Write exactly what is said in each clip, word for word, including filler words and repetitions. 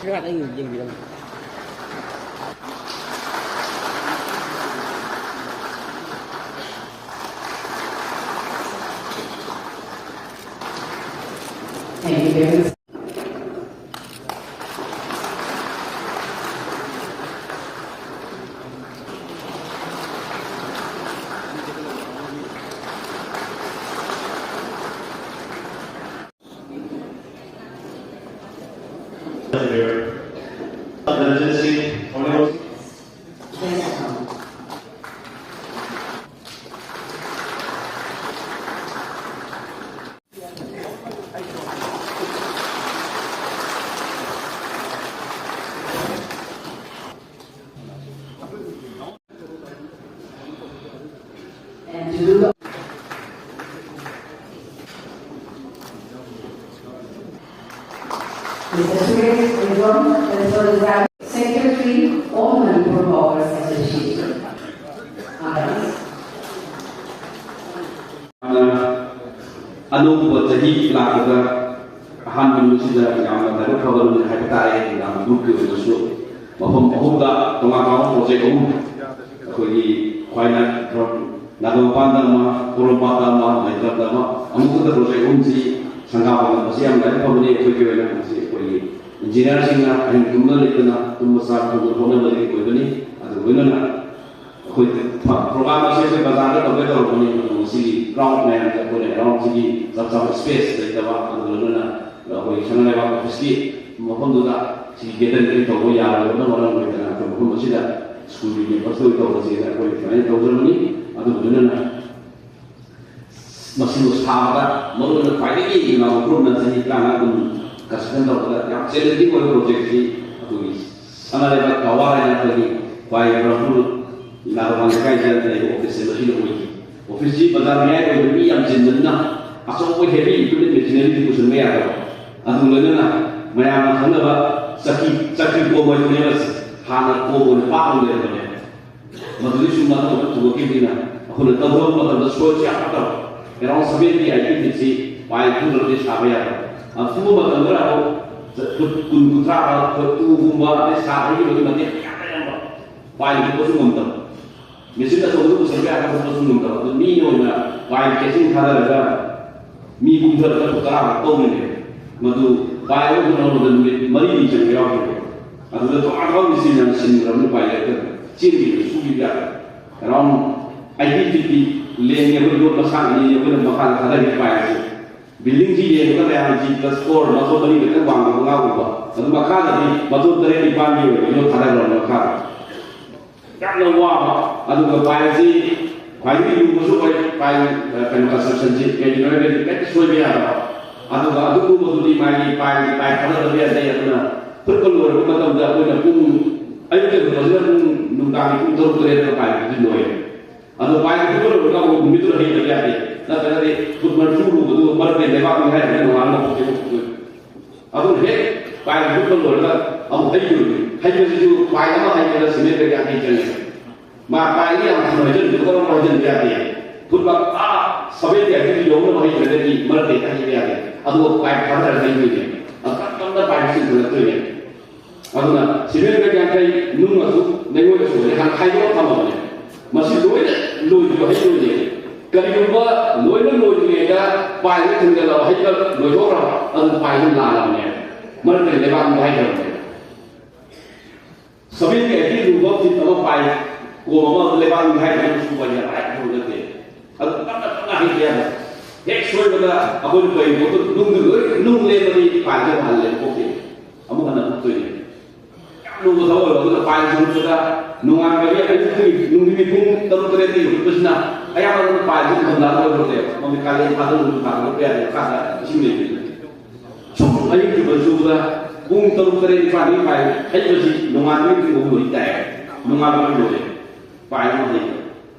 ꯈꯔ ꯈꯛꯇꯪ ꯌꯦꯡꯕꯤꯔꯝꯃꯨ꯫ Thank you very much. And to do the Mister Suresh Engon, Principal Design Secretary, All Manipur Bloggers Association. Others. ꯑꯅꯧꯕ ꯆꯍꯤ ꯂꯥꯛꯄꯗ ꯑꯍꯥꯟꯕ ꯅꯨꯃꯤꯠꯁꯤꯗ ꯌꯥꯝꯅ ꯂꯥꯏꯕꯛ ꯐꯕ ꯅꯨꯃꯤꯠ ꯍꯥꯏꯕ ꯇꯥꯔꯦ꯫ ꯃꯦꯗꯥꯝ ꯒ꯭ꯔꯨꯞꯀꯤ ꯑꯣꯏꯅꯁꯨ ꯃꯐꯝ ꯑꯍꯨꯝꯗ ꯇꯣꯉꯥꯟ ꯇꯣꯉꯥꯟꯕ ꯄ꯭ꯔꯣꯖꯦꯛ ꯑꯍꯨꯝ ꯑꯩꯈꯣꯏꯒꯤ ꯈ꯭ꯋꯥꯏꯅ ꯅꯥꯒꯥꯃꯄꯥꯟꯗ ꯑꯃ, ꯄꯣꯔꯣꯝꯄꯥꯠꯇ ꯑꯃ, ꯃꯩꯇ꯭ꯔꯞꯇ ꯑꯃ, ꯑꯃꯨꯛꯇꯗ ꯄ꯭ꯔꯣꯖꯦꯛ ꯑꯍꯨꯝꯁꯤ ꯁꯪꯒꯥꯕ ꯉꯝꯕꯁꯤ ꯌꯥꯝ ꯂꯥꯏꯕꯛ ꯐꯕꯅꯤ꯫ ꯑꯩꯈꯣꯏꯒꯤ ꯑꯣꯏꯅ ꯃꯁꯤ ꯑꯩꯈꯣꯏꯒꯤ ꯏꯟꯖꯤꯅꯤꯌꯥꯔꯁꯤꯡꯅ ꯑꯍꯤꯡ ꯇꯨꯝꯗ ꯂꯩꯇꯅ ꯇꯨꯝꯕ ꯆꯥꯕ ꯇꯨꯝꯕ ꯍꯣꯠꯅꯕꯗꯒꯤ ꯑꯣꯏꯕꯅꯤ꯫ ꯑꯗꯨꯒ ꯂꯣꯏꯅꯅ ꯑꯩꯈꯣꯏ ꯄ꯭ꯔꯣꯒ꯭ꯔꯥꯝ ꯑꯁꯤ ꯑꯩꯈꯣꯏ ꯕꯖꯥꯔꯗ ꯇꯧꯒꯦ ꯇꯧꯔꯛꯄꯅꯤ, ꯑꯗꯨꯕꯨ ꯃꯁꯤꯒꯤ ꯒ꯭ꯔꯥꯎꯟ ꯃꯌꯥꯝꯁꯦ ꯑꯩꯈꯣꯏꯅ ꯒ꯭ꯔꯥꯎꯟꯁꯤꯒꯤ ꯆꯞ ꯆꯥꯕ ꯁ꯭ꯄꯦꯁ ꯂꯩꯇꯕ, ꯑꯗꯨꯒ ꯂꯣꯏꯅꯅ ꯑꯩꯈꯣꯏ ꯁꯅꯥ ꯂꯩꯕꯥꯛ ꯑꯣꯐꯤꯁꯀꯤ ꯃꯐꯝꯗꯨꯗ ꯁꯤꯒꯤ ꯒꯦꯗꯔꯤꯡ ꯇꯧꯕ ꯌꯥꯔꯣꯏꯗꯕꯅ ꯃꯔꯝ ꯑꯣꯏꯗꯅ ꯑꯩꯈꯣꯏ ꯃꯐꯝ ꯑꯁꯤꯗ ꯁ꯭ꯀꯨꯜꯒꯤ ꯀꯦꯝꯄꯁꯇ ꯑꯣꯏꯅ ꯇꯧꯕꯁꯦꯅ ꯑꯩꯈꯣꯏ ꯁꯨꯃꯥꯏꯅ ꯇꯧꯖꯕꯅꯤ꯫ ꯑꯗꯨꯒ ꯂꯣꯏꯅꯅ ꯃꯁꯤꯕꯨ ꯁꯥꯕꯗ ꯃꯔꯨꯑꯣꯏꯅ ꯈ꯭ꯋꯥꯏꯗꯒꯤ ꯏꯃꯥ ꯒ꯭ꯔꯨꯞꯅ ꯆꯍꯤ ꯇꯔꯥꯃꯉꯥ ꯀꯨꯟ ꯀꯟꯁꯇ꯭ꯔꯛꯁꯟ ꯇꯧꯕꯗ ꯌꯥꯝ ꯆꯦꯂꯦꯟꯖꯤꯡ ꯑꯣꯏꯕ ꯄ꯭ꯔꯣꯖꯦꯛꯁꯤ ꯑꯩꯈꯣꯏꯒꯤ ꯁꯅꯥ ꯂꯩꯕꯥꯛ ꯇꯋꯥꯔ ꯍꯥꯏꯅ ꯑꯩꯈꯣꯏꯒꯤ ꯈ꯭ꯋꯥꯏ ꯕ꯭ꯔꯍꯝꯄꯨꯔ ꯅꯥꯒꯥꯃꯄꯥꯟ ꯂꯩꯀꯥꯏꯗ ꯂꯩꯕ ꯑꯣꯐꯤꯁꯁꯦ ꯃꯁꯤꯅ ꯑꯣꯏꯈꯤ꯫ ꯑꯣꯐꯤꯁꯁꯤ ꯕꯖꯥꯔ ꯃꯌꯥꯏ ꯑꯣꯏꯕ ꯃꯤ ꯌꯥꯝ ꯆꯤꯟꯕꯅꯤꯅ ꯑꯆꯧꯕ ꯍꯦꯚꯤ ꯏꯀ꯭ꯋꯤꯞꯃꯦꯟ ꯃꯦꯆꯤꯅꯔꯤꯗꯤ ꯄꯨꯁꯤꯟꯕ ꯌꯥꯗꯕ꯫ ꯑꯗꯨ ꯂꯣꯏꯅꯅ ꯃꯌꯥꯝꯅ ꯈꯪꯅꯕ ꯆꯀꯤ, ꯆꯀꯤ ꯀꯣꯝ ꯍꯥꯏꯗꯨꯅꯦꯕ꯫ ꯍꯥꯟꯅ ꯀꯣꯝ ꯑꯣꯏꯅ ꯄꯥꯛꯅ ꯂꯩꯔꯝꯕꯅꯦ꯫ ꯃꯗꯨꯗꯒꯤ ꯁꯨꯝ ꯃꯊꯪ ꯃꯊꯪ ꯊꯣꯛꯂꯛꯈꯤꯕꯅꯤꯅ ꯑꯩꯈꯣꯏꯅ ꯇꯧꯊꯕ ꯃꯇꯝꯗ ꯁꯣꯏꯜꯁꯤ ꯌꯥꯝ ꯐꯠꯇꯕ, ꯑꯦꯔꯥꯎꯟ ꯁꯕꯦꯟꯇꯤ ꯑꯩꯠꯇꯤ ꯐꯤꯠꯁꯤ ꯄꯥꯏꯜ ꯐꯨꯗ꯭ꯔꯗꯤ ꯁꯥꯕ ꯌꯥꯗꯕ꯫ ꯑꯗꯨ ꯐꯨꯕ ꯃꯇꯝꯗ ꯑꯃꯨꯛ ꯐꯨꯠ ꯀꯨꯟ ꯀꯨꯟꯊ꯭ꯔꯥ ꯐꯥꯎ ꯐꯨꯠ ꯇꯨꯒꯨꯝꯕ, ꯑꯗꯩ ꯁꯥ ꯍꯩꯈꯤꯕꯒꯤ ꯃꯇꯦꯛ ꯃꯌꯥꯝ ꯂꯩꯔꯝꯕ, ꯄꯥꯏꯜ ꯐꯨꯕꯁꯨ ꯉꯝꯗꯕ, ꯃꯦꯆꯤꯟ ꯑꯆꯧꯕꯗ ꯄꯨꯁꯤꯟꯕ ꯌꯥꯗꯕ, ꯐꯨꯕꯁꯨ ꯉꯝꯗꯕ꯫ ꯑꯗꯨ ꯃꯤꯅ ꯑꯣꯏꯅ ꯄꯥꯏꯜ ꯀꯦꯁꯤꯡ ꯊꯥꯗꯔꯒ ꯃꯤ ꯀꯨꯝꯊꯔꯒ ꯐꯨꯠ ꯇꯔꯥ ꯐꯥꯎ ꯇꯧꯔꯤꯅꯦꯕ꯫ ꯃꯗꯨ ꯄꯥꯏꯜ ꯑꯃ ꯍꯨꯟꯅꯕꯗ ꯅꯨꯃꯤꯠ ꯃꯔꯤꯅꯤ ꯆꯪꯕ ꯌꯥꯎꯈꯤꯕ꯫ ꯑꯗꯨꯗ ꯇꯣꯉꯥꯟ ꯇꯣꯉꯥꯟꯕ ꯃꯦꯆꯤꯟ ꯌꯥꯝ ꯁꯤꯟꯈ꯭ꯔꯕꯅꯤ, ꯎꯄꯥꯏ ꯂꯩꯔꯛꯇꯗꯅ ꯆꯦꯟꯈꯤꯕ, ꯁꯨꯈꯤꯕ ꯌꯥꯗꯕ꯫ ꯑꯦꯔꯥꯎꯟ ꯑꯩꯠꯇꯤ ꯐꯤꯠꯀꯤ ꯂꯦꯡꯉꯦ ꯑꯩꯈꯣꯏ ꯌꯣꯠ ꯃꯁꯥꯡ ꯑꯅꯤ ꯑꯩꯈꯣꯏꯅ ꯃꯈꯥꯗ ꯊꯥꯗꯈꯤꯕ ꯄꯥꯏꯜꯁꯦ꯫ ꯕꯤꯜꯗꯤꯡꯁꯤ ꯌꯦꯡꯕꯗ ꯃꯌꯥꯝ ꯖꯤ ꯄ꯭ꯂꯁ ꯐꯣꯔ, ꯃꯊꯣꯟ ꯃꯔꯤ ꯈꯛꯇꯪ ꯋꯥꯡꯕ ꯃꯉꯥꯒꯨꯝꯕ, ꯑꯗꯨ ꯃꯈꯥꯗꯗꯤ ꯃꯊꯣꯟ ꯇꯔꯦꯠ ꯅꯤꯄꯥꯟꯒꯤ ꯑꯣꯏꯕ ꯌꯣꯠ ꯊꯥꯗꯈ꯭ꯔꯕꯅꯤ ꯃꯈꯥꯗ꯫ ꯌꯥꯝꯅ ꯋꯥꯕ꯫ ꯑꯗꯨꯒ ꯄꯥꯏꯜꯁꯤ ꯈ꯭ꯋꯥꯏꯗꯒꯤ ꯂꯨꯕꯁꯨ ꯑꯣꯏ, ꯄꯥꯏꯜ, ꯑ, ꯀꯩꯅꯣ, ꯀꯟꯁꯇ꯭ꯔꯛꯁꯟꯁꯤ ꯀꯩꯒꯤꯅꯣ ꯍꯥꯏꯔꯒꯗꯤ ꯍꯦꯛꯇ ꯁꯣꯏꯕ ꯌꯥꯗꯕ꯫ ꯑꯗꯨꯒ ꯑꯗꯨꯒꯨꯝꯕꯗꯨꯗꯤ ꯃꯥꯒꯤ ꯄꯥꯏꯜꯒꯤ ꯄꯥꯏꯜ ꯊꯥꯗꯗꯕ ꯌꯥꯗꯦ꯫ ꯑꯗꯨꯅ ꯐꯨꯠꯄ ꯂꯣꯏꯔꯛꯄ ꯃꯇꯝꯗ ꯑꯩꯈꯣꯏꯅ ꯄꯨꯡ, ꯑꯌꯨꯛꯇ ꯐꯨꯠꯄꯁꯤꯅ ꯄꯨꯡ, ꯅꯨꯡꯗꯥꯡꯒꯤ ꯄꯨꯡ ꯇꯔꯨꯛ ꯇꯔꯦꯠꯇ ꯄꯥꯏꯜ ꯐꯨꯠꯄꯁꯤ ꯂꯣꯏꯔꯦ꯫ ꯑꯗꯣ ꯄꯥꯏꯜ ꯐꯨꯠꯄ ꯂꯣꯏꯔꯒ ꯑꯃꯨꯛ ꯅꯨꯃꯤꯠꯇꯨꯗ ꯍꯩꯗꯕ ꯌꯥꯗꯦ꯫ ꯅꯠꯇ꯭ꯔꯒꯗꯤ ꯐꯨꯠ ꯃꯔꯤꯐꯨ ꯂꯨꯕꯗꯨ ꯃꯔꯛꯇ ꯂꯩꯕꯥꯛ ꯅꯤꯡꯈꯥꯏꯔꯒ ꯅꯣꯡꯉꯥꯜꯂꯒ ꯑꯃꯨꯛ ꯐꯨꯠꯇꯣꯏꯕ꯫ ꯑꯗꯨꯅ ꯍꯦꯛ ꯄꯥꯏꯜ ꯐꯨꯠꯄ ꯂꯣꯏꯔꯒ ꯑꯃꯨꯛ ꯍꯩꯗꯣꯏꯅꯤ꯫ ꯍꯩꯕꯁꯤꯁꯨ ꯄꯥꯏꯜ ꯑꯃ ꯍꯩꯕꯗ ꯁꯤꯃꯦꯟ ꯀꯌꯥ ꯀꯌꯥ ꯆꯪꯉꯤ꯫ ꯃꯥ ꯄꯥꯏꯜꯗꯤ ꯌꯥꯝ ꯊꯨꯅ ꯍꯩꯖꯤꯟꯕꯗꯣ ꯀꯔꯝ ꯍꯩꯖꯤꯟꯕ ꯌꯥꯗꯦ꯫ ꯐꯨꯠ ꯃꯥ ꯑꯥ ꯁꯚꯦꯟꯇꯤ ꯑꯩꯠꯇꯤ ꯌꯧꯅꯕ ꯍꯩꯗ꯭ꯔꯒꯗꯤ ꯃꯔꯛꯇ ꯍꯦꯛꯇ ꯍꯩꯕ ꯌꯥꯗꯦ꯫ ꯑꯗꯨꯒ ꯄꯥꯏꯜ ꯊꯥꯗꯔꯒ ꯍꯩꯗꯣꯏꯅꯦ꯫ ꯑꯗꯨ ꯇꯞ ꯇꯞꯅ ꯄꯥꯏꯜ ꯆꯤꯡꯈꯠꯂꯛꯇꯣꯏꯅꯦ꯫ ꯑꯗꯨꯅ ꯁꯤꯃꯦꯟ ꯕꯦꯒ ꯌꯥꯡꯈꯩ ꯅꯨꯡ ꯑꯗꯨ ꯂꯩꯉꯣꯏꯗ ꯁꯣꯏꯔꯦ ꯍꯥꯟꯅ ꯈꯥꯏꯗꯣꯛꯑ ꯊꯝꯃꯕꯅꯦ꯫ ꯃꯁꯤ ꯂꯣꯏꯅ ꯂꯣꯏꯗ꯭ꯔꯤꯕ ꯍꯩꯗꯣꯏꯅꯦ꯫ ꯀꯔꯤꯒꯨꯝꯕ ꯂꯣꯏꯅ ꯂꯣꯏꯗ꯭ꯔꯤꯉꯩꯗ ꯄꯥꯏꯜꯗ ꯊꯤꯡꯖꯤꯜꯂꯕ ꯍꯩꯕ ꯂꯣꯏꯊꯣꯛꯈ꯭ꯔꯕ, ꯑꯗꯨ ꯄꯥꯏꯜꯗꯨ ꯂꯥꯜꯂꯕꯅꯦ꯫ ꯃꯔꯛꯇ ꯂꯩꯕꯥꯛ ꯑꯃ ꯍꯩꯈ꯭ꯔꯕꯅꯦ꯫ ꯁꯚꯦꯟꯇꯤ ꯑꯩꯠꯇꯤ ꯂꯨꯕ ꯐꯤꯠ ꯑꯃ ꯄꯥꯏ, ꯀꯣꯝ ꯑꯃ ꯂꯩꯕꯥꯛ ꯅꯤꯡꯈꯥꯏ ꯅꯤꯡꯈꯥꯏ ꯁꯨꯕ ꯍꯥꯏꯁꯦ ꯍꯥꯏ ꯊꯕꯛ ꯅꯠꯇꯦ꯫ ꯑꯗꯨ ꯇꯞꯅ ꯇꯞꯅ ꯍꯩꯕ ꯌꯥꯕ꯫ ꯍꯦꯛ ꯁꯣꯏꯕꯗ ꯑꯩꯈꯣꯏꯅ ꯀꯩ ꯄꯣꯠꯇꯨ ꯅꯨꯡꯗꯨ ꯂꯣꯏ ꯅꯨꯡ ꯂꯦꯝꯃꯗꯤ ꯄꯥꯏꯜꯁꯦ ꯍꯜꯂꯦ ꯄꯣꯛꯇꯦ꯫ ꯑꯃꯨꯛ ꯍꯟꯅ ꯍꯨꯠꯇꯣꯏꯅꯦ꯫ ꯌꯥꯝ ꯂꯨꯕ ꯊꯕꯛ ꯑꯣꯏꯕ꯫ ꯑꯗꯨꯅ ꯄꯥꯏꯜꯁꯦ ꯍꯨꯠꯄꯗ ꯅꯣꯡꯉꯥꯟꯕꯒꯤ ꯑꯌꯨꯛꯀꯤ ꯅꯨꯡꯊꯤꯟꯒꯤ ꯄꯨꯡ ꯇꯔꯨꯛ ꯇꯔꯦꯠꯇꯒꯤ ꯍꯨꯠꯄꯁꯤꯅ ꯑꯌꯥꯝꯕꯅ ꯄꯥꯏꯜꯁꯦ ꯏꯪꯊꯝꯊꯥꯗ ꯑꯣꯏꯕ ꯅꯠꯇꯦ꯫ ꯃꯃꯤ ꯀꯥꯂꯦꯟ ꯊꯥꯗ ꯅꯣꯡꯖꯨ ꯊꯥꯗ ꯍꯨꯠꯄ ꯌꯥꯗꯦ꯫ ꯃꯈꯥꯗ ꯏꯁꯤꯡ ꯂꯩꯕꯅꯤꯅ꯫ ꯁꯨꯝ ꯑꯌꯨꯛꯀꯤ ꯁꯨꯕꯗ ꯄꯨꯡ ꯇꯔꯨꯛ ꯇꯔꯦꯠ ꯅꯤꯄꯥꯟꯗꯒꯤ ꯄꯥꯏ ꯍꯩꯕꯁꯤ ꯅꯣꯡꯉꯥꯟꯕꯒꯤ ꯄꯨꯡ ꯑꯍꯨꯝ ꯃꯔꯤ ꯇꯥꯏ꯫ ꯅꯣꯡꯉꯥꯟꯕꯒ ꯂꯣꯏꯔꯦ꯫ ꯄꯥꯏ ꯑꯃ ꯍꯩꯕ꯫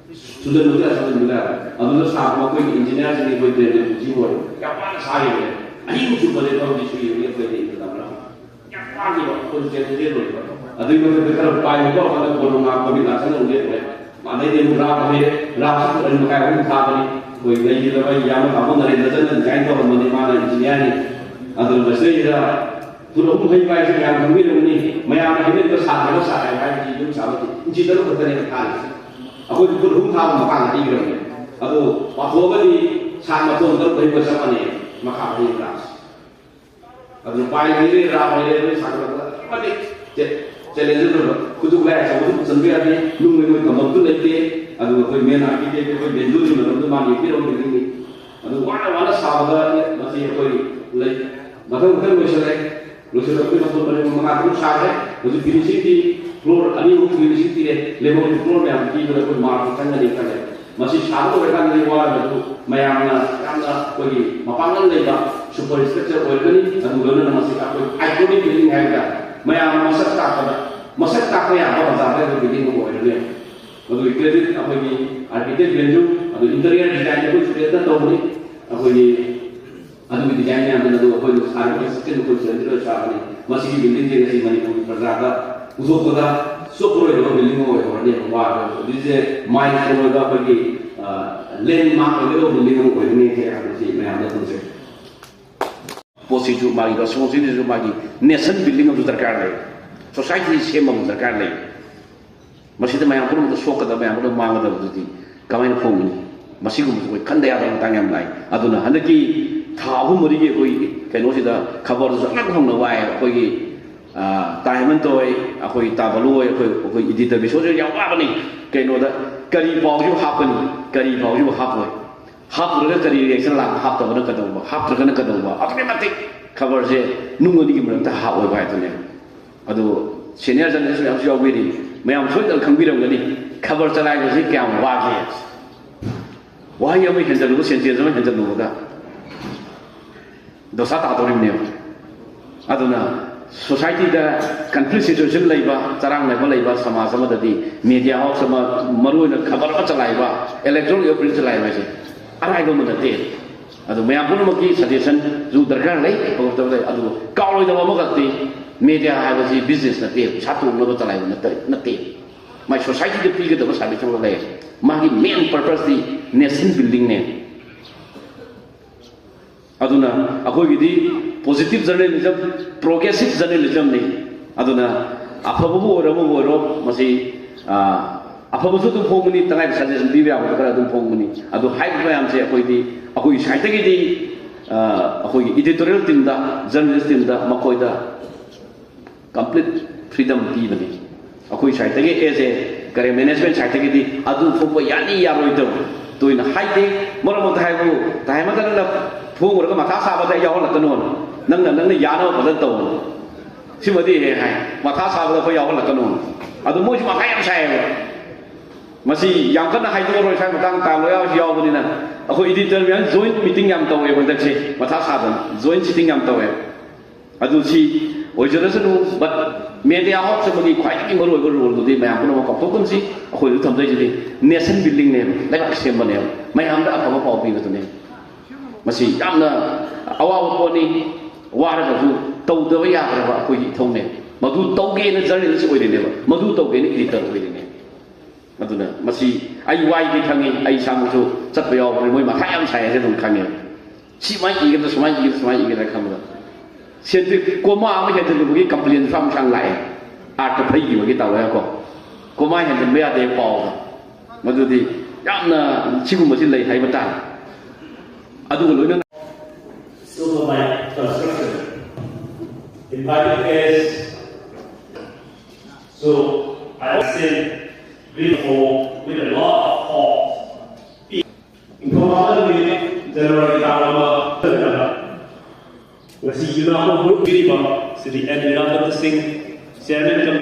ꯁꯨꯖꯟꯕꯗ ꯌꯥꯝ ꯁꯨꯖꯟꯕꯗ ꯌꯥꯔꯦ꯫ ꯑꯗꯨꯗ ꯁꯥꯕ ꯑꯩꯈꯣꯏꯒꯤ ꯏꯟꯖꯤꯅꯤꯌꯥꯔꯁꯤꯡꯒꯤ ꯑꯩꯈꯣꯏ ꯕ꯭ꯔꯦꯟꯁꯦ ꯄꯨꯟꯁꯤ ꯑꯣꯏꯔꯦ꯫ ꯌꯥꯝ ꯋꯥꯅ ꯁꯥꯈꯤꯕꯅꯦ꯫ ꯑꯍꯤꯡ ꯆꯨꯞꯄꯁꯦ ꯊꯕꯛꯁꯤ ꯁꯨꯏꯕꯒꯤ ꯑꯩꯈꯣꯏꯗꯤ ꯏꯟꯇꯔꯅꯦꯠ ꯌꯥꯝ ꯋꯥꯈꯤꯕ꯫ ꯑꯩꯈꯣꯏꯁꯨ ꯆꯦꯟꯁꯨ ꯆꯦꯜꯂꯣꯏꯕ꯫ ꯑꯗꯨꯒꯤ ꯃꯊꯛꯇ ꯈꯔ ꯄꯥꯏꯕꯀꯣ, ꯑꯩꯈꯣꯏꯅ ꯀꯣꯔꯣꯅꯥ ꯀꯣꯚꯤꯗ ꯂꯥꯛꯁꯜꯂꯛꯄ ꯂꯦꯞꯈ꯭ꯔꯦ꯫ ꯑꯗꯩꯗꯤ ꯑꯃꯨꯛ ꯔꯥꯞ ꯍꯩꯔꯦ, ꯔꯥꯞꯁꯨ ꯐꯨꯠ ꯑꯅꯤ ꯃꯈꯥꯏ ꯑꯍꯨꯝ ꯊꯥꯕꯅꯤ꯫ ꯑꯩꯈꯣꯏ ꯂꯩꯈꯤꯗꯕ ꯏꯌꯥꯝꯕ ꯇꯥꯃꯣ ꯅꯔꯦꯟꯗ꯭ꯔꯖꯟꯅ ꯗꯤꯖꯥꯏꯟ ꯇꯧꯔꯝꯕꯅꯤ, ꯃꯥꯅ ꯏꯟꯖꯤꯅꯤꯌꯥꯔꯅꯤ꯫ ꯑꯗꯨꯅ ꯃꯁꯤꯗꯩꯁꯤꯗ ꯐꯨꯠ ꯑꯍꯨꯝ ꯍꯩꯕ ꯍꯥꯏꯁꯦ ꯃꯌꯥꯝ ꯈꯪꯕꯤꯔꯝꯒꯅꯤ꯫ ꯃꯌꯥꯝꯅ ꯍꯩꯅꯔꯤꯕ ꯁꯥꯠ ꯍꯥꯏꯕ ꯁꯥꯠ ꯍꯥꯏꯕ ꯍꯥꯏꯕꯗꯤ ꯌꯨꯝ ꯁꯥꯕꯗꯤ ꯏꯟꯆꯤ ꯇꯔꯨꯛ ꯈꯛꯇꯅꯦꯕ ꯊꯥꯔꯤꯁꯦ꯫ ꯑꯩꯈꯣꯏꯗꯤ ꯐꯨꯠ ꯑꯍꯨꯝ ꯊꯥꯕ ꯃꯈꯥꯗ ꯍꯩꯈ꯭ꯔꯕꯅꯦ꯫ ꯑꯗꯣ ꯄꯥꯊꯣꯛꯑꯒꯗꯤ ꯁꯥꯠ ꯃꯇꯣꯟ ꯇꯔꯨꯛ ꯍꯩꯕ ꯆꯞ ꯃꯥꯟꯅꯩ ꯃꯈꯥꯗ ꯍꯩꯕ ꯔꯥꯞꯁꯦ꯫ ꯑꯗꯨꯅ ꯄꯥꯏ ꯂꯩꯔꯦ, ꯔꯥꯞ ꯂꯩꯔꯦ, ꯂꯣꯏ ꯁꯥꯒꯠꯂꯛꯄꯗ ꯑꯃꯗꯤ ꯆꯦ-, ꯆꯦꯂꯦꯟꯖꯔ ꯑꯣꯏꯕ꯫ ꯈꯨꯠꯁꯨ ꯈꯨꯠꯂꯥꯏ ꯑꯆꯧꯕꯗꯨ ꯄꯨꯁꯟꯕ ꯌꯥꯗꯦ, ꯅꯨꯡ ꯂꯩꯉꯣꯏ ꯊꯝꯐꯝꯁꯨ ꯂꯩꯇꯦ꯫ ꯑꯗꯨꯒ ꯑꯩꯈꯣꯏ ꯃꯦꯟ ꯑꯥꯔꯀꯤꯇꯦꯛ ꯑꯩꯈꯣꯏ ꯕꯦꯟꯖꯨꯒꯤ ꯃꯇꯝꯗ ꯃꯥꯅ ꯌꯦꯛꯄꯤꯔꯝꯕ ꯕꯤꯜꯗꯤꯡꯅꯤ꯫ ꯑꯗꯨ ꯋꯥꯅ ꯋꯥꯅ ꯁꯥꯕꯗ ꯃꯁꯤ ꯑꯩꯈꯣꯏ ꯂꯩ, ꯃꯊꯪ ꯃꯊꯪ ꯂꯣꯏꯁꯤꯜꯂꯦ꯫ ꯂꯣꯏꯁꯤꯜꯂꯛꯄꯒꯤ ꯃꯇꯨꯡ ꯃꯔꯤ ꯃꯉꯥ ꯇꯔꯨꯛ ꯁꯥꯈ꯭ꯔꯦ꯫ ꯍꯧꯖꯤꯛ ꯐꯤꯅꯤꯁꯤꯡꯗꯤ ꯐ꯭ꯂꯣꯔ ꯑꯅꯤ ꯑꯍꯨꯝ ꯐꯤꯅꯤꯁꯤꯡ ꯄꯤꯔꯦ꯫ ꯂꯦꯝꯍꯧꯔꯤꯕ ꯐ꯭ꯂꯣꯔ ꯃꯌꯥꯝ ꯄꯤꯕꯗ ꯑꯩꯈꯣꯏ ꯃꯥꯔꯛ ꯆꯪꯒꯅꯤ ꯈꯜꯂꯦ꯫ ꯃꯁꯤ ꯁꯥꯕ ꯂꯣꯏꯔꯀꯥꯟꯗꯗꯤ ꯋꯥꯔꯒꯁꯨ ꯃꯌꯥꯝꯅ ꯌꯥꯝꯅ ꯑꯩꯈꯣꯏꯒꯤ ꯃꯄꯥꯡꯒꯜ ꯂꯩꯕ ꯁꯨꯄꯔ ꯏꯁꯇ꯭ꯔꯛꯆꯔ ꯑꯣꯏꯔꯒꯅꯤ꯫ ꯑꯗꯨ ꯂꯣꯏꯅꯅ ꯃꯁꯤ ꯑꯩꯈꯣꯏ ꯑꯥꯏꯀꯣꯅꯤꯛ ꯕꯤꯜꯗꯤꯡ ꯍꯥꯏꯕ ꯇꯥꯔꯦ, ꯃꯌꯥꯝꯅ ꯃꯁꯛ ꯇꯥꯛꯄꯗ, ꯃꯁꯛ ꯇꯥꯛꯄ ꯌꯥꯕ ꯕꯖꯥꯔꯗ ꯑꯩꯈꯣꯏ ꯕꯤꯜꯗꯤꯡ ꯑꯃ ꯑꯣꯏꯔꯅꯤ꯫ ꯑꯗꯨꯒꯤ ꯀ꯭ꯔꯦꯗꯤꯠ ꯑꯩꯈꯣꯏꯒꯤ ꯑꯥꯔꯀꯤꯇꯦꯛ ꯔꯦꯟꯖꯨ, ꯑꯗꯨ ꯏꯟꯇꯔꯤꯌꯔ ꯗꯤꯖꯥꯏꯟ ꯑꯩꯈꯣꯏ ꯁꯨꯔꯦꯠꯇ ꯇꯧꯕꯅꯤ꯫ ꯑꯩꯈꯣꯏꯒꯤ ꯑꯗꯨꯒꯤ ꯗꯤꯖꯥꯏꯟ ꯃꯌꯥꯝꯗꯨꯅ ꯑꯗꯨ ꯑꯩꯈꯣꯏꯅ ꯁꯥꯔꯤꯕ ꯀꯟꯁꯇ꯭ꯔꯛꯁꯟ ꯑꯩꯈꯣꯏ ꯁꯨꯔꯦꯠꯇ ꯂꯣꯏ ꯁꯥꯕꯅꯤ꯫ ꯃꯁꯤꯒꯤ ꯕꯤꯜꯗꯤꯡꯁꯦ ꯉꯁꯤ ꯃꯅꯤꯄꯨꯔꯒꯤ ꯄ꯭ꯔꯖꯥꯗ ꯎꯠꯊꯣꯛꯄꯗ ꯆꯣꯞꯄꯔꯣꯏꯗꯕ ꯕꯤꯜꯗꯤꯡ ꯑꯃ ꯑꯣꯏꯍꯧꯔꯅꯦꯕ꯫ ꯋꯥꯔꯒ ꯍꯧꯖꯤꯛꯁꯦ ꯃꯥꯏꯜ ꯑꯣꯏꯕ ꯑꯩꯈꯣꯏꯒꯤ ꯂꯦꯟꯃꯥꯔꯛ ꯑꯣꯏꯒꯗꯧꯕ ꯕꯤꯜꯗꯤꯡ ꯑꯃ ꯑꯣꯏꯔꯅꯤ ꯍꯥꯏꯕꯁꯤ ꯃꯌꯥꯝꯗ ꯊꯝꯖꯒꯦ꯫ ꯄꯣꯠꯁꯤꯁꯨ ꯃꯥꯒꯤ ꯔꯦꯁꯄꯣꯟꯁꯤꯕꯤꯂꯤꯇꯤꯁꯨ ꯃꯥꯒꯤ ꯅꯦꯁꯟ ꯕꯤꯜꯗꯤꯡ ꯑꯃꯁꯨ ꯗꯔꯀꯥꯔ ꯂꯩ, ꯁꯣꯁꯥꯏꯇꯤ ꯁꯦꯝꯕ ꯑꯃꯁꯨ ꯗꯔꯀꯥꯔ ꯂꯩ꯫ ꯃꯁꯤꯗ ꯃꯌꯥꯝ ꯄꯨꯝꯅꯃꯛꯇ ꯁꯣꯛꯀꯗꯕ, ꯃꯌꯥꯝ ꯄꯨꯝꯅꯃꯛ ꯃꯥꯡꯒꯗꯕꯗꯨꯗꯤ ꯀꯃꯥꯏꯅ ꯐꯣꯡꯒꯅꯤ? ꯃꯁꯤꯒꯨꯝꯕꯁꯨ ꯑꯩꯈꯣꯏ ꯈꯟꯗ ꯌꯥꯗꯕ ꯃꯇꯥꯡ ꯌꯥꯝ ꯂꯥꯛꯏ꯫ ꯑꯗꯨꯅ ꯍꯟꯗꯛꯀꯤ ꯊꯥ ꯑꯍꯨꯝ ꯃꯔꯤꯒꯤ ꯑꯩꯈꯣꯏ ꯀꯩꯅꯣꯁꯤꯗ ꯈꯕꯔꯗꯨꯁꯨ ꯑꯉꯛ ꯍꯧꯅ ꯋꯥꯏ꯫ ꯑꯩꯈꯣꯏꯒꯤ ꯇꯥꯏ ꯍꯦꯃꯟꯇ ꯍꯣꯏ, ꯑꯩꯈꯣꯏ ꯇꯥ ꯕꯂꯨ ꯍꯣꯏ, ꯑꯩꯈꯣꯏ ꯑꯩꯈꯣꯏ ꯏꯗꯤꯇꯔ ꯕꯤꯁꯣꯁꯤꯁꯨ ꯌꯥꯝ ꯋꯥꯕꯅꯤ꯫ ꯀꯩꯅꯣꯗ ꯀꯔꯤ ꯄꯥꯎꯁꯤꯕꯨ ꯍꯥꯞꯀꯅꯤ, ꯀꯔꯤ ꯄꯥꯎꯁꯤꯕꯨ ꯍꯥꯞꯄꯣꯏ, ꯍꯥꯞꯄꯨꯔꯒ ꯀꯔꯤ ꯔꯤꯌꯦꯛꯁꯟ ꯂꯥꯛꯄ, ꯍꯥꯞꯇꯕꯅ ꯀꯩꯗꯧꯕ, ꯍꯥꯞꯇ꯭ꯔꯒꯅ ꯀꯩꯗꯧꯕ, ꯑꯗꯨꯛꯀꯤ ꯃꯇꯤꯛ ꯈꯕꯔꯁꯦ ꯅꯨꯡ ꯑꯅꯤꯒꯤ ꯃꯔꯛꯇ ꯍꯥꯞ ꯑꯣꯏꯕ ꯍꯥꯏꯗꯨꯅꯦ꯫ ꯑꯗꯨ ꯁꯦꯅꯤꯌꯔ ꯖꯔꯅꯦꯂꯤꯁ ꯃꯌꯥꯝꯁꯨ ꯌꯥꯎꯕꯤꯔꯤ, ꯃꯌꯥꯝ ꯁꯣꯏꯗꯅ ꯈꯪꯕꯤꯔꯝꯒꯅꯤ꯫ ꯈꯕꯔ ꯆꯂꯥꯏꯕꯁꯤ ꯀꯌꯥꯝ ꯋꯥꯒꯦ? ꯋꯥꯍꯩ ꯑꯃ ꯍꯦꯟꯖꯜꯂꯨꯕ, ꯁꯦꯟꯇꯦꯟꯁ ꯑꯃ ꯍꯦꯟꯖꯜꯂꯨꯕꯗ ꯗꯣꯁꯥ ꯇꯥꯗꯧꯔꯤꯕꯅꯦꯕ꯫ ꯑꯗꯨꯅ ꯁꯣꯁꯥꯏꯇꯤꯗ ꯀꯟꯐ꯭ꯂꯤꯛ ꯁꯤꯆꯨꯋꯦꯁꯟ ꯂꯩꯕ, ꯆꯔꯥꯡꯅꯕ ꯂꯩꯕ ꯁꯃꯥꯖ ꯑꯃꯗꯗꯤ ꯃꯦꯗꯤꯌꯥ ꯍꯥꯎꯁ ꯑꯃ, ꯃꯔꯨꯑꯣꯏꯅ ꯈꯕꯔ ꯑꯃ ꯆꯂꯥꯏꯕ, ꯏꯂꯦꯛꯇ꯭ꯔꯣꯅꯤꯛ ꯄ꯭ꯔꯤꯟꯠ ꯆꯂꯥꯏꯕ ꯍꯥꯏꯁꯦ ꯑꯔꯥꯏꯕ ꯑꯃ ꯅꯠꯇꯦ꯫ ꯑꯗꯨ ꯃꯌꯥꯝ ꯄꯨꯝꯅꯃꯛꯀꯤ ꯁꯖꯦꯁꯟꯁꯨ ꯗꯔꯀꯥꯔ ꯂꯩ, ꯍꯧꯔꯛꯇꯕ ꯂꯩ꯫ ꯑꯗꯨꯕꯨ ꯀꯥꯎꯔꯣꯏꯗꯕ ꯑꯃꯈꯛꯇꯤ, ꯃꯦꯗꯤꯌꯥ ꯍꯥꯏꯕꯁꯤ ꯕꯤꯖꯤꯅꯦꯁ ꯅꯠꯇꯦ, ꯄꯩꯁꯥ ꯇꯣꯡꯅꯕ ꯆꯂꯥꯏꯕ ꯅꯠꯇꯦ, ꯅꯠꯇꯦ꯫ ꯃꯥꯏ ꯁꯣꯁꯥꯏꯇꯤꯗ ꯄꯤꯒꯗꯕ ꯁꯥꯔꯚꯤꯁ ꯑꯃ ꯂꯩ꯫ ꯃꯥꯒꯤ ꯃꯦꯟ ꯄꯔꯄꯁꯇꯤ ꯅꯦꯁꯟ ꯕꯤꯜꯗꯤꯡꯅꯦ꯫ ꯑꯗꯨꯅ ꯑꯩꯈꯣꯏꯒꯤꯗꯤ ꯄꯣꯖꯤꯇꯤꯚ ꯖꯔꯅꯦꯂꯤꯖꯝ, ꯄ꯭ꯔꯣꯒ꯭ꯔꯦꯁꯤꯚ ꯖꯔꯅꯦꯂꯤꯖꯝꯅꯤ꯫ ꯑꯗꯨꯅ ꯑꯐꯕꯕꯨ ꯑꯣꯏꯔꯣ, ꯑꯃꯕꯨ ꯑꯣꯏꯔꯣ, ꯃꯁꯤ ꯑꯐꯕꯁꯨ ꯑꯗꯨꯝ ꯐꯣꯡꯒꯅꯤ, ꯇꯉꯥꯏ ꯐꯗꯅ ꯁꯖꯦꯁꯟ ꯄꯤꯕ ꯌꯥꯕꯗ ꯈꯔ ꯑꯗꯨꯝ ꯐꯣꯡꯒꯅꯤ꯫ ꯑꯗꯨ ꯍꯥꯏꯔꯤꯕ ꯃꯌꯥꯝꯁꯦ ꯑꯩꯈꯣꯏꯗꯤ, ꯑꯩꯈꯣꯏ ꯁꯥꯏꯠꯇꯒꯤꯗꯤ ꯑꯩꯈꯣꯏꯒꯤ ꯏꯗꯤꯇꯣꯔꯤꯌꯦꯜ ꯇꯤꯝꯗ, ꯖꯔꯅꯦꯂꯤꯁ ꯇꯤꯝꯗ ꯃꯈꯣꯏꯗ ꯀꯝꯄ꯭ꯂꯤꯠ ꯐ꯭ꯔꯤꯗꯝ ꯄꯤꯕꯅꯤ꯫ ꯑꯩꯈꯣꯏ ꯁꯥꯏꯠꯇꯒꯤ ꯑꯦꯁ ꯑꯦ ꯀꯔꯦ ꯃꯦꯅꯦꯖꯃꯦꯟ ꯁꯥꯏꯠꯇꯒꯤꯗꯤ ꯑꯗꯨ ꯊꯣꯛꯄ ꯌꯥꯅꯤ ꯌꯥꯔꯣꯏꯗꯕ ꯇꯣꯏꯅ ꯍꯥꯏꯗꯦ꯫ ꯃꯔꯛ ꯃꯔꯛꯇ ꯍꯥꯏꯕꯨ, ꯇꯥꯏꯃꯗ ꯅꯪꯅ ꯐꯣꯡꯉꯨꯔꯒ ꯃꯊꯥ ꯁꯥꯕꯗ ꯌꯥꯎꯍꯜꯂꯛꯀꯅꯣꯅ, ꯅꯪꯅ ꯅꯪꯅ ꯌꯥꯅꯕ ꯐꯖꯅ ꯇꯧ꯫ ꯁꯤꯃꯗꯤ ꯍꯦꯛ ꯍꯥꯏ, ꯃꯊꯥ ꯁꯥꯕꯗ ꯑꯩꯈꯣꯏ ꯌꯥꯎꯍꯜꯂꯛꯀꯅꯣ꯫ ꯑꯗꯨ ꯃꯣꯏꯁꯨ ꯃꯊꯥ ꯌꯥꯝ ꯁꯥꯏꯌꯦꯕ꯫ ꯃꯁꯤ ꯌꯥꯝ ꯀꯟꯅ ꯍꯥꯏꯗꯣꯛꯑꯔꯣꯏ, ꯁ꯭ꯋꯥꯏ ꯃꯇꯥꯡ ꯇꯥ ꯂꯣꯌꯥꯔꯁꯨ ꯌꯥꯎꯕꯅꯤꯅ꯫ ꯑꯩꯈꯣꯏ ꯏꯗꯤꯇꯔ ꯃꯌꯥꯝ ꯖꯣꯏꯟ ꯃꯤꯇꯤꯡ ꯌꯥꯝ ꯇꯧꯋꯦꯕ ꯍꯟꯗꯛꯁꯦ, ꯃꯊꯥ ꯁꯥꯗꯅ ꯖꯣꯏꯟ ꯁꯤꯇꯤꯡ ꯌꯥꯝ ꯇꯧꯋꯦꯕ꯫ ꯑꯗꯨ ꯁꯤ ꯑꯣꯏꯖꯔꯁꯅꯨ, ꯕꯠ ꯃꯦꯗꯤꯌꯥ ꯍꯥꯎꯁ ꯑꯃꯒꯤ ꯈ꯭ꯋꯥꯏꯗꯒꯤ ꯃꯔꯨꯑꯣꯏꯕ ꯔꯣꯜꯗꯨꯗꯤ ꯃꯌꯥꯝ ꯄꯨꯝꯅꯃꯛ ꯀꯥꯎꯊꯣꯛꯀꯨꯝꯁꯤ꯫ ꯑꯩꯈꯣꯏꯗ ꯊꯝꯗꯣꯏꯁꯤꯗꯤ ꯅꯦꯁꯟ ꯕꯤꯜꯗꯤꯡꯅꯦꯕ, ꯂꯩꯕꯥꯛ ꯁꯦꯝꯕꯅꯦꯕ, ꯃꯌꯥꯝꯗ ꯑꯐꯕ ꯄꯥꯎ ꯄꯤꯕꯗꯨꯅꯦ꯫ ꯃꯁꯤ ꯌꯥꯝꯅ ꯑꯋꯥꯕ ꯄꯣꯠꯅꯤ꯫ ꯋꯥꯔꯒꯁꯨ ꯇꯧꯗꯕ ꯌꯥꯗ꯭ꯔꯕ ꯑꯩꯈꯣꯏꯒꯤ ꯏꯊꯧꯅꯦ꯫ ꯃꯗꯨ ꯇꯧꯒꯦꯅ ꯖꯔꯅꯦꯂꯤꯁ ꯑꯣꯏꯔꯤꯅꯦꯕ, ꯃꯗꯨ ꯇꯧꯒꯦꯅ ꯏꯗꯤꯇꯔ ꯑꯣꯏꯔꯤꯅꯦ꯫ ꯑꯗꯨꯅ ꯃꯁꯤ ꯑꯩ ꯋꯥꯏꯗꯤ ꯈꯪꯉꯤ, ꯑꯩ ꯏꯁꯥꯃꯛꯁꯨ ꯆꯠꯄ ꯌꯥꯎꯕꯅꯤ꯫ ꯃꯣꯏ ꯃꯊꯥ ꯌꯥꯝ ꯁꯥꯏ ꯍꯥꯏꯁꯦ ꯑꯗꯨꯝ ꯈꯪꯉꯦ꯫ ꯁꯤ ꯁꯨꯃꯥꯏꯅ ꯏꯒꯗ꯭ꯔꯥ, ꯁꯨꯃꯥꯏꯅ ꯏꯒꯗ꯭ꯔꯥ, ꯁꯨꯃꯥꯏꯅ ꯏꯒꯗ꯭ꯔꯥ ꯈꯟꯕꯗ ꯁꯦꯟꯇ꯭ꯔꯤ ꯀꯣꯃꯥ ꯑꯃ ꯍꯦꯟꯖꯤꯜꯂꯨꯕꯒꯤ ꯀꯝꯄ꯭ꯂꯦꯟ ꯁꯥꯡ ꯁꯥꯡ ꯂꯥꯛꯑꯦ꯫ ꯑꯥꯔꯠꯇ ꯐꯩꯈꯤꯕꯒꯤ ꯇꯧꯔꯒꯀꯣ, ꯀꯣꯃꯥ ꯍꯦꯟꯖꯤꯟꯕ ꯌꯥꯗꯦ ꯄꯥꯎꯗ꯫ ꯃꯗꯨꯗꯤ ꯌꯥꯝꯅ ꯁꯤꯒꯨꯝꯕꯁꯤ ꯂꯩ ꯍꯥꯏꯕ ꯇꯥꯔꯦ꯫ ꯑꯗꯨꯒ ꯂꯣꯏꯅꯅ Silver Mine Construction invited guests. So I have seen beautiful with a lot of thought. ꯅꯤꯡꯊꯧꯀꯥꯕ ꯅꯨꯃꯤꯠ ꯖꯅꯋꯥꯔꯤ ꯇꯥꯡ ꯑꯃ ꯉꯁꯤ ꯌꯨꯅꯥꯀꯣ ꯒ꯭ꯔꯨꯞ ꯄꯤꯔꯤꯕ ꯁ꯭ꯔꯤ ꯑꯦꯟ ꯌꯨꯅꯥꯀꯣ ꯁꯤꯡ, ꯆꯤꯌꯔꯃꯦꯟ ꯀꯃꯤꯇꯤ